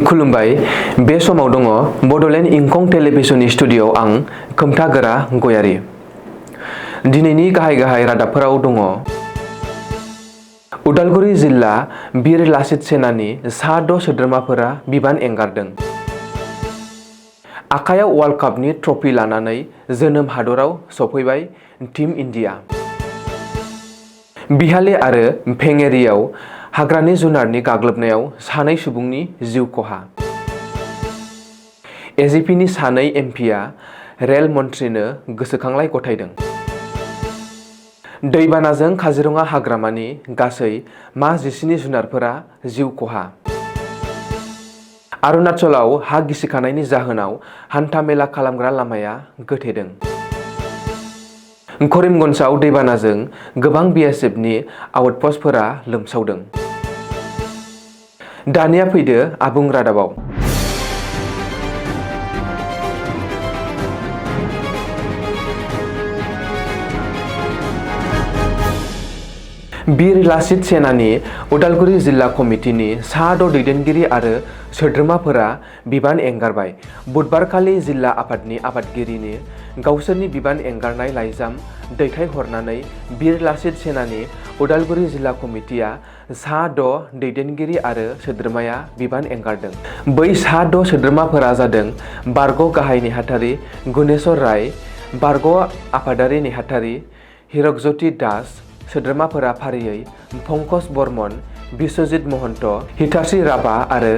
खुलुमबाय बे समाव दङ बडोलेण्ड इंखं टेलिभिजननि स्टुडिय'आव आं खोमथागोरा गयारि। दिनैनि गाहाय रादाबफोराव दङ उदालगुरि जिल्ला बीर लाचित सेनानि सा 6 सोद्रोमाफोरा बिबान एंगारदों। आखायाव वर्ल्ड कापनि ट्रफी लानानै जोनोम हादराव सफैबाय टीम इन्डिया। बिहाली आरो भेङेरियाव हाग्रानि जुनारनि गाग्लोबनायाव सानै सुबुंनि जिउ खहा। एजिपिनि सानै एमपिआ रेल मन्थ्रिनो गोसोखांलाय गथायदों। दैबानाजों काजिरङा हाग्रामानि गासै 17 जुनारफोरा जिउ खहा। अरुणाचलाव हा गिसिखानायनि जाहोनाव हान्था-मेला खालामग्रा लामाया गोथेदों। करिमगन्जआव दैबानाजों गोबां बीएसएफनि आउटपस्टफोरा लोमसावदों। दानिया फैदो आबुं रादाबाव। बीर लाचित सेनानि उदालगुरि जिल्ला कमिटिनि सा 6 दैदेनगिरि आरो सोद्रोमाफोरा बिबान एंगारबाय। बुधबारखालि जिल्ला आफादनि आफादगिरिनि गावसोरनि बिबान एंगारनाय लाइजाम दैथायहरनानै बीर लाचित सेनानि उदालगुरि जिल्ला कमिटिया सा 6 दैदेनगिरि आरो सोद्रोमाया बिबान एंगारदों। बै सा 6 सोद्रोमाफोरा जादों बारग' गाहाय नेहाथारि गुनेश्वर राय, बारग' आफादारि नेहाथारि हिरकज्योति दास। सोद्रोमाफोरा फारियै पंकज बर्मन, बिश्वजित महन्त, हिताश्री राभा आरो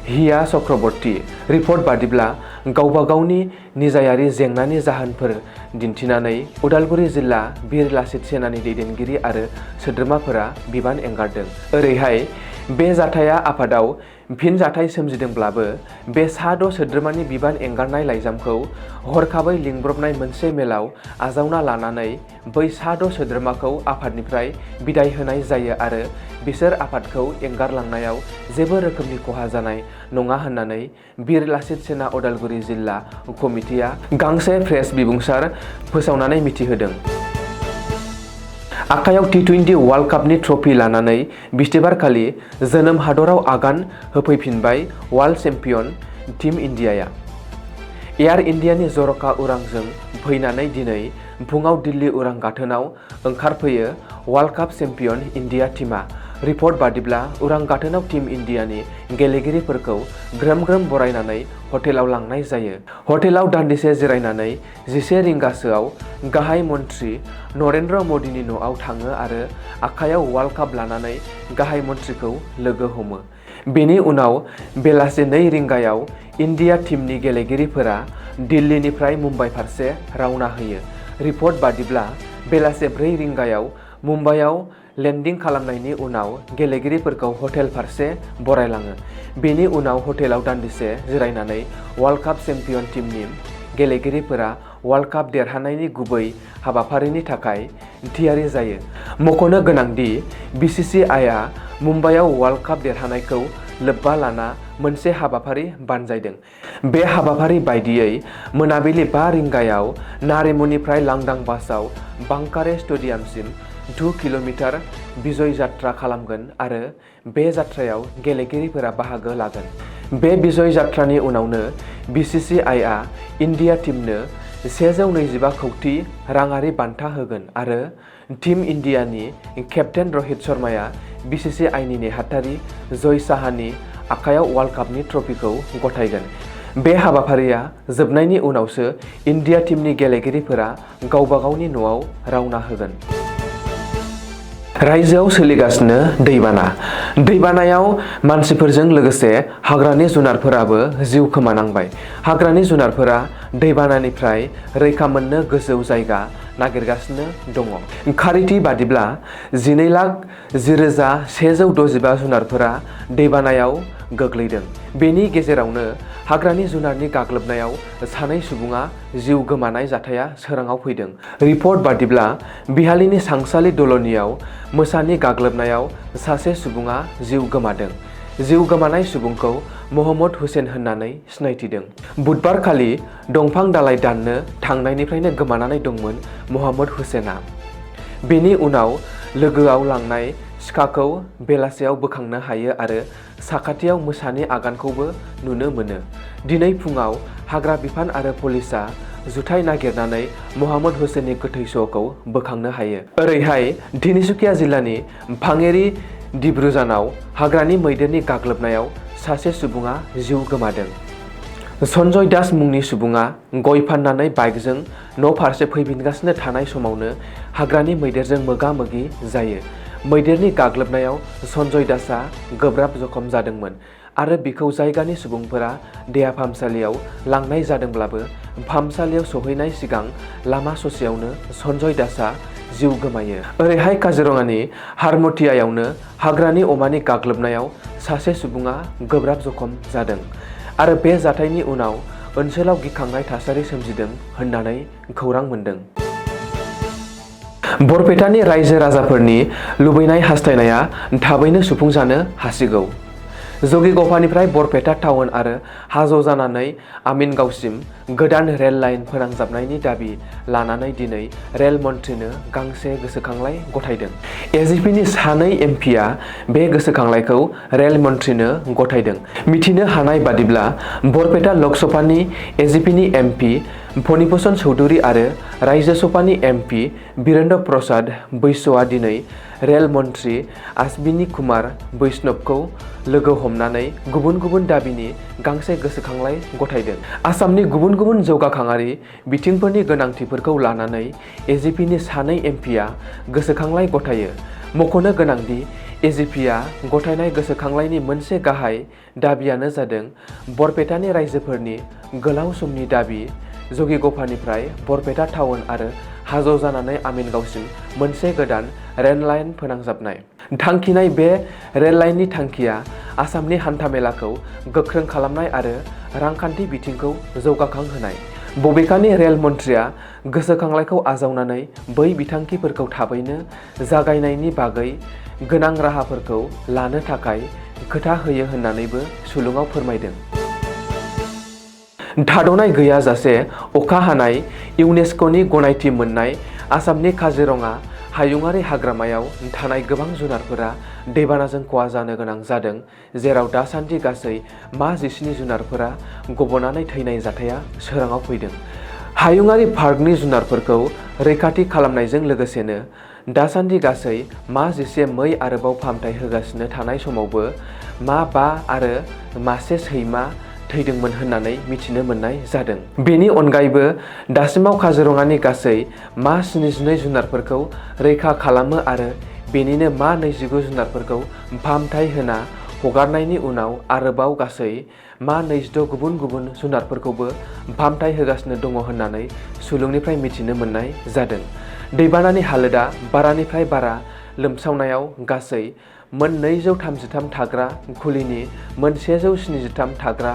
हिया चक्रवर्ती। रिपर्ट बादिब्ला गावबा गावनि निजायारि जेंनानि जाहोनफोर दिन्थिनानै उदालगुरि जिल्ला बीर लाचित सेनानि दैदेनगिरि आरो सोद्रोमाफोरा बिबान एंगारदों। ओरैहाय बे जाथाया आफादाव फिन जाथाय सोमजिदोंब्लाबो बे सा 6 सोद्रोमानि बिबान एंगारनाय लाइजामखौ हरखाबै लिंब्रबनाय मोनसे मेलाव आजावना लानानै बै सा 6 सोद्रोमाखौ आफादनिफ्राय बिदाय होनाय जायो आरो बिसोर आफादखौ एंगारलांनायाव जेबो रोखोमनि खहा जानाय नङा होननानै बीर लाचित सेना उदालगुरि जिल्ला कमिटिया गांसे प्रेस बिबुंसार फोसावनानै मिथिहोदों। आखायाव टी20 वर्ल्ड कापनि ट्रफी लानानै बिस्थिबारखालि जोनोम हादराव आगान होफैफिनबाय वर्ल्ड चेम्पियन टीम इन्डियाया। एयार इन्डियानि जर'खा उरांजों फैनानै दिनै फुङाव दिल्ली उरां गाथोनाव ओंखारफैयो वर्ल्ड काप चेम्पियन इन्डिया टीमआ। रिपर्ट बादिब्ला उरां गाथोनाव टीम इन्डियानि गेलेगिरिफोरखौ ग्रोम ग्रोम बरायनानै हटेलाव लांनाय जायो। हटेलाव दान्दिसे जिरायनानै 11 रिंगासोआव गाहाय मन्थ्रि नरेन्द्र मदिनि न'आव थाङो आरो आखायाव वर्ल्ड काप लानानै गाहाय मन्थ्रिखौ लोगो हमो। बेनि उनाव बेलासि 2 रिंगायाव इन्डिया टीमनि गेलेगिरिफोरा दिल्लीनिफ्राय मुम्बाइ फारसे रावना होयो। रिपर्ट बादिब्ला बेलासि 4 रिंगायाव मुम्बाइआव लेन्डिं खालामनायनि उनाव गेलेगिरिफोरखौ हटेल फारसे बरायलाङो। बेनि उनाव हटेलाव दान्दिसे जिरायनानै वर्ल्ड काप चेम्पियन टीमनि गेलेगिरिफोरा वर्ल्ड काप देरहानायनि गुबै हाबाफारिनि थाखाय थियारि जायो। मख'नो गोनांदि बीसीसीआईआ मुम्बाइआव वर्ल्ड काप देरहानायखौ लोब्बा लाना मोनसे हाबाफारि बानजायदों। बे हाबाफारि बायदियै मोनाबिलि 5 रिंगायाव नारिमुनिफ्राय लांदां बासआव वांखारे स्टेडियामसिम 2 किल'मिटार बिजय जात्रा खालामगोन आरो बे जात्रायाव गेलेगिरिफोरा बाहागो लागोन। बे बिजय जात्रानि उनावनो बीसीसीआईआ इन्डिया टीमनो 125 कौटि राङारि बान्था होगोन आरो टीम इन्डियानि केप्टेन रहित शर्माया बीसीसीआईनि नेहाथारि जय साहानि आखायाव वर्ल्ड कापनि ट्रफीखौ गथायगोन। बे हाबाफारिया जोबनायनि उनावसो इन्डिया टीमनि गेलेगिरिफोरा गावबा गावनि न'आव रावना होगोन। रायजोआव सोलिगासिनो दैबाना। दैबानायाव मानसिफोरजों लोगोसे हाग्रानि जुनारफोराबो जिउ खोमानांबाय। हाग्रानि जुनारफोरा दैबानानिफ्राय रैखा मोननो गोजौ जायगा नागिरगासिनो दङ। खारिथि बादिब्ला 12,10,165 जुनारफोरा दैबानायाव गोग्लैदों। बेनि गेजेरावनो हाग्रानि जुनारनि गाग्लोबनायाव सानै सुबुङा जिउ गोमानाय जाथाया सोराङाव फैदों। रिपर्ट बादिब्ला बिहालीनि सांसाली दलनियाव मोसानि गाग्लोबनायाव सासे सुबुङा जिउ गोमादों। जिउ गोमानाय सुबुंखौ महम्मद हुसेन होननानै सिनायथिदों। बुधबारखालि दंफां दालाइ दाननो थांनायनिफ्रायनो गोमानानै दंमोन महम्मद हुसेना। बेनि उनाव लोगोआव लांनाय सिखाखौ बेलासेयाव बोखांनो हायो आरो साखाथियाव मोसानि आगानखौबो नुनो मोनो। दिनै फुङाव हाग्रा बिफान आरो पुलिसआ जुथाइ नागिरनानै मोहाम्मद हुसेननि गोथै सहखौ बोखांनो हायो। ओरैहाय तिनिसुकिया जिल्लानि भाङेरी दिब्रुजानाव हाग्रानि मैदेरनि गाग्लोबनायाव सासे सुबुङा जिउ गोमादों। सन्जय दास मुंनि सुबुङा गय फाननानै बाइकजों न' फारसे फैफिनगासिनो थानाय समावनो हाग्रानि मैदेरजों मोगा-मोगि जायो। मैदेरनि गाग्लोबनायाव सन्जय दासआ गोब्राब जखम जादोंमोन आरो बिखौ जायगानि सुबुंफोरा देहा फाहामसालियाव लांनाय जादोंब्लाबो फाहामसालियाव सौहैनाय सिगां लामा ससेयावनो सन्जय दासआ जिउ गोमायो। ओरैहाय काजिरङानि हारमतियायावनो हाग्रानि अमानि गाग्लोबनायाव सासे सुबुङा गोब्राब जखम जादों आरो बे जाथायनि उनाव ओनसोलाव गिखांनाय थासारि सोमजिदों होननानै खौरां मोन्दों। बरपेटानि रायजो राजाफोरनि लुबैनाय हास्थायनाया थाबैनो सुफुंजानो हासिगौ। जगिगफानिफ्राय बरपेटा टाउन आरो हाज' जानानै आमिनगावसिम गोदान रेल लाइन फोनांजाबनायनि दाबि लानानै दिनै रेल मन्थ्रिनो गांसे गोसोखांलाइ गथायदों। एजिपिनि सानै एमपिआ बे गोसोखांलाइखौ रेल मन्थ्रिनो गथायदों। मिथिनो हानाय बादिब्ला बरपेटा लकसभानि एजिपिनि एमपि फणिभूषण चौधुरी आरो रायजोसभानि एमपि वीरेन्द्र प्रसाद बैस'आ दिनै रेल मन्थ्रि अश्विनी कुमार बैष्णवखौ लोगो हमनानै गुबुन गुबुन दाबिनि गांसे गोसोखांलाइ गथायदों। आसामनि गुबुन गुबुन जौगाखांआरि बिथिंफोरनि गोनांथिफोरखौ लानानै एजिपिनि सानै एमपिआ गोसोखांलाइ गथायो। मख'नो गोनांदि एजिपिआ गथायनाय गोसोखांलाइनि मोनसे गाहाय दाबियानो जादों बरपेटानि राइजोफोरनि गोलाव समनि दाबि जगिगफानिफ्राय बरपेटा टाउन आरो हाज' जानानै आमिनगावसिम मोनसे गोदान रेल लाइन फोनांजाबनाय। थांखिनाय बे रेल लाइननि थांखिया आसामनि हान्थामेलाखौ गोख्रों खालामनाय आरो रांखान्थि बिथिंखौ जौगाखांहोनाय। बबेखानि रेल मन्थ्रिया गोसोखांलाइखौ आजावनानै बै बिथांखिफोरखौ थाबैनो जागायनायनि बागै गोनां राहाफोरखौ लानो थाखाय खोथा होयो होननानैबो सुलुङाव फोरमायदों। थाद'नाय गैयाजासे अखा हानाय इउनेस्क'नि गनायथि मोननाय आसामनि काजिरङा हायुङारि हाग्रामायाव थानाय गोबां जुनारफोरा दैबानाजों खहा जानो गोनां जादों, जेराव दासान्दि गासै मा 17 जुनारफोरा गबनानै थैनाय जाथाया सोराङाव फैदों। हायुङारि पार्कनि जुनारफोरखौ रैखाथि खालामनायजों लोगोसेनो दासान्दि गासै मा 11 मै आरोबाव फाहामथाय होगासिनो थानाय समावबो मा 5 आरो मासे सैमा थैदोंमोन होननानै मिथिनो मोननाय जादों। बेनि अनगायैबो दासिमाव काजिरङानि गासै मा 72 जुनारफोरखौ रैखा खालामो आरो बेनिनो मा 29 जुनारफोरखौ फाहामथाय होना हगारनायनि उनाव आरोबाव गासै मा 26 गुबुन गुबुन जुनारफोरखौबो फाहामथाय होगासिनो दङ होननानै सुलुंनिफ्राय मिथिनो मोननाय जादों। दैबानानि हालोदा बारानिफ्राय बारा लोमसावनायाव गासै मोन 233 थाग्रा खुलिनि मोन 173 थाग्रा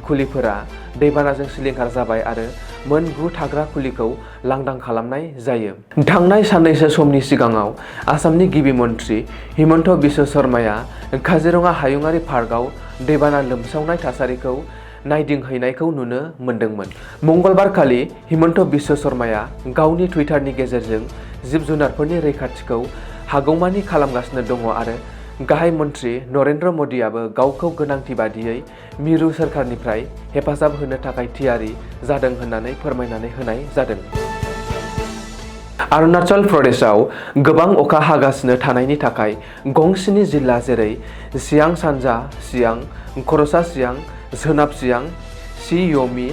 खुलिफोरा दैबानाजों सिलिंखार जाबाय आरो मोन 9 थाग्रा खुलिखौ लांदां खालामनाय जायो। थांनाय साननैसो समनि सिगाङाव आसामनि गिबि मन्थ्रि हिमन्त बिश्व शर्माया काजिरङा हायुङारि पार्कआव दैबाना लोमसावनाय थासारिखौ नायदिंहैनायखौ नुनो मोन्दोंमोन। मंगलबारखालि हिमन्त बिश्व शर्माया गावनि टुइटारनि गेजेरजों जिब जुनारफोरनि रैखाथिखौ हागौमानि खालामगासिनो दङ आरो गाहाय मन्थ्रि नरेन्द्र मदिआबो गावखौ गोनांथि बादियै मिरु सोरखारनिफ्राय हेफाजाब होनो थाखाय थियारि जादों होननानै फोरमायनानै होनाय जादों। अरुणाचल प्रदेशआव गोबां अखा हागासिनो थानायनि थाखाय गं 7 जिल्ला जेरै सियां सानजा सियां, खर'सा सियां, सोनाब सियां, सि योमी,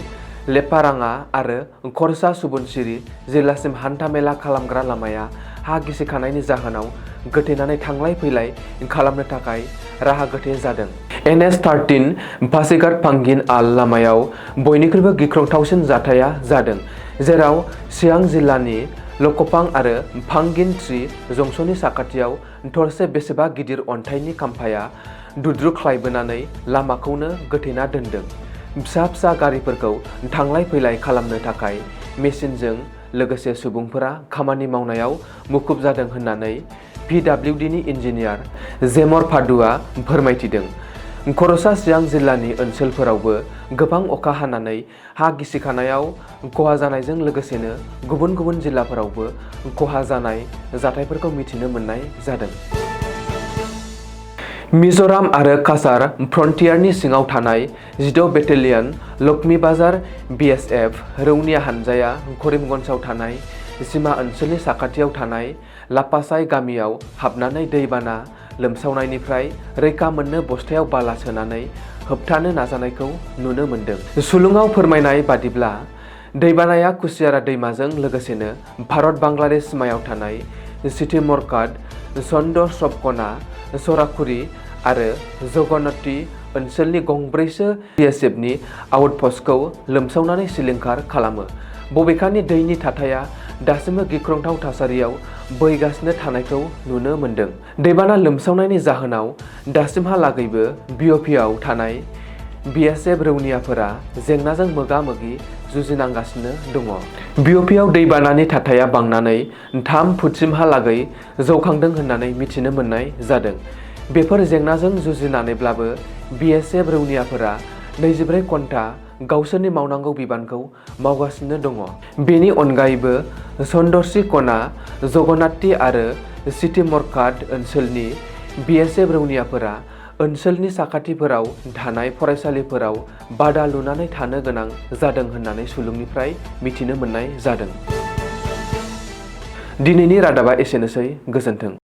लेपाराङा आरो खर'सा सुबनसिरि जिल्लासिम हान्था-मेला खालामग्रा लामाया हा गिसिखानायनि जाहोनाव गोथेनानै थांलाय फैलाय खालामनो थाखाय राहा गोथे जादों। NH-13 पासीघाट पांगिन आल लामायाव बयनिख्रुइबो गिख्रंथावसिन जाथाया जादों, जेराव सियां जिल्लानि लकपां आरो पांगिन ट्री जंक्शननि साखाथियाव थरसे बेसेबा गिदिर अन्थाइनि खाम्फाया दुद्रुख्लायबोनानै लामाखौनो गोथेना दोनदों। फिसा फिसा गारिफोरखौ थांलाय फैलाय खालामनो थाखाय मेसिनजों लोगोसे सुबुंफोरा खामानि मावनायाव मुखुब जादों होननानै PWDनि इन्जिनियार जेमर फादुआ फोरमायथिदों। खर'सा सियां जिल्लानि ओनसोलफोरावबो गोबां अखा हानानै हा गिसिखानायाव खहा जानायजों लोगोसेनो गुबुन गुबुन जिल्लाफोरावबो खहा जानाय जाथायफोरखौ मिथिनो मोननाय जादों। मिज'राम आरो काछार फ्रन्टियारनि सिङाव थानाय 16 बेटेलियन लक्ष्मी बाजार BSF रौनिया हानजाया करिमगन्जआव थानाय सिमा ओनसोलनि साखाथियाव थानाय लापासाइ गामियाव हाबनानै दैबाना लोमसावनायनिफ्राय रैखा मोननो बस्थायाव बाला सोनानै होबथानो नाजानायखौ नुनो मोन्दों। सुलुङाव फोरमायनाय बादिब्ला दैबानाया कुसियारा दैमाजों लोगोसेनो भारत बांलादेश सिमायाव थानाय चिटिमरकाट, चन्द्रसबकना, सराकुरि आरो जगन्नती ओनसोलनि गंब्रैसो BSFनि आउटपस्टखौ लोमसावनानै सिलिंखार खालामो। बबेखानि दैनि थाथाया दासिमबो गिख्रंथाव थासारियाव बोहैगासिनो थानायखौ नुनो मोन्दों। दैबाना लोमसावनायनि जाहोनाव दासिमहालागैबो BOPआव थानाय BSF रौनियाफोरा जेंनाजों मोगा-मोगि जुजिनांगासिनो दङ। BOPआव दैबानानि थाथाया बांनानै 3 फुटसिमहालागै जौखांदों होननानै मिथिनो मोननाय जादों। बेफोर जेंनाजों जुजिनानैब्लाबो BSF रौनियाफोरा 24 घन्टा गावसोरनि मावनांगौ बिबानखौ मावगासिनो दङ। बेनि अनगायैबो चन्द्रसिकना, जगन्नाथी आरो चिटिमरकाट ओनसोलनि BSF रौनियाफोरा ओनसोलनि साखाथिफोराव थानाय फरायसालिफोराव बादा लुनानै थानो गोनां जादों होननानै सुलुंनिफ्राय मिथिनो मोननाय जादों। दिनैनि रादाबा एसेनोसै, गोजोन्थों।